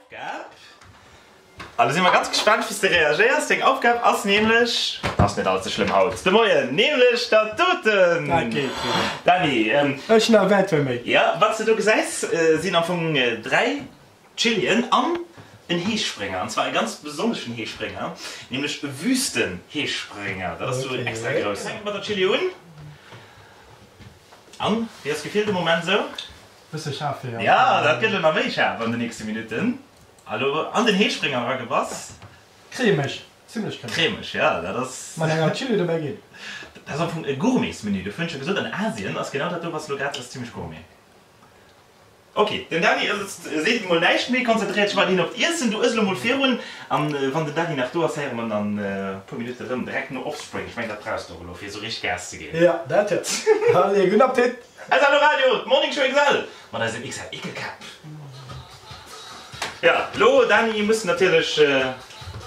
Aufgab, a lo si mer ganz gespaant wéi s de reagéiers, deng Aufgab ass nämlech, ass net all ze schlëmm haut de Moien, nämlech dat doten! Dat geet jo. Dany, Ech nach wäit wéi méi. Jo, wat s de do gesäis, sinn am Fong 3 Chilien an en Heesprénger, an zwar e ganz besonneschen Heesprénger, nämlech e Wüstenheesprénger. Dat ass sou en extra groussen. Fänkt mat der Chili un. An, wéi ass d'Gefill de Moment sou? Bësse schaarf jo. Jo, dat gëtt elo nach méi schaarf an de nächste Minutten. A lo an den Heesprénger eragebass. Cremeg, zimlech cremeg. Cremeg, jo, dat ass. Mat enger Chili dobäi geet. Dat ass am Fong e Gourmetsmenü, dofir hunn ech jo gesot, an Asien ass genau dat do, wat s de lo grad ëss, zimlech gourmet. Ok, den Dany ësst, seet mol näischt méi, konzentréiert sech weiderhin op d'Iessen. Du ëss elo mol virun, an wann den Dany nach do ass, héiere mer en an e puer Minutte rëm, direkt no Offspring. Ech mengen, dat brauchs de och elo, fir esou richteg Gas ze ginn. Jo, dat jo. Allez, gudden Appetit! SLO Radio, d'Morning Show XL mat eisem XL Ekelkäpp. Jo, elo Dany muss natierlech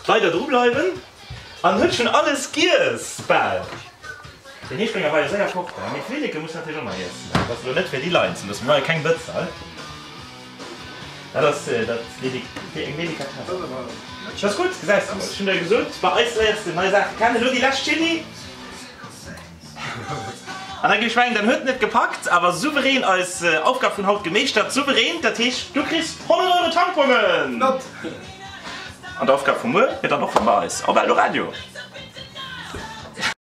weider dru bleiwen an huet schonn alles giess, bal. Den Heesprénger war jo séier fort, mee d'Flilleke muss natierlech och nach iessen. Dat ass elo net fir déi Leinzen, dass mir maache keng Wëtzer. Dat ass dat eng Delikatesse. Dat ass gutt, gesäis de mol. Ech hunn der jo gesot, bei eis léiers de nei Saache kennen. Elo déi lescht Chili. An da géif ech mengen, dann huet en et gepackt, awer souverän eis Aufgab vun haut gemeeschtert. Souverän, dat heescht, du kriss 100 Euro Tankbongen! Flott! An d'Aufgab vu muer gëtt dann och rëm bei eis op Eldoradio.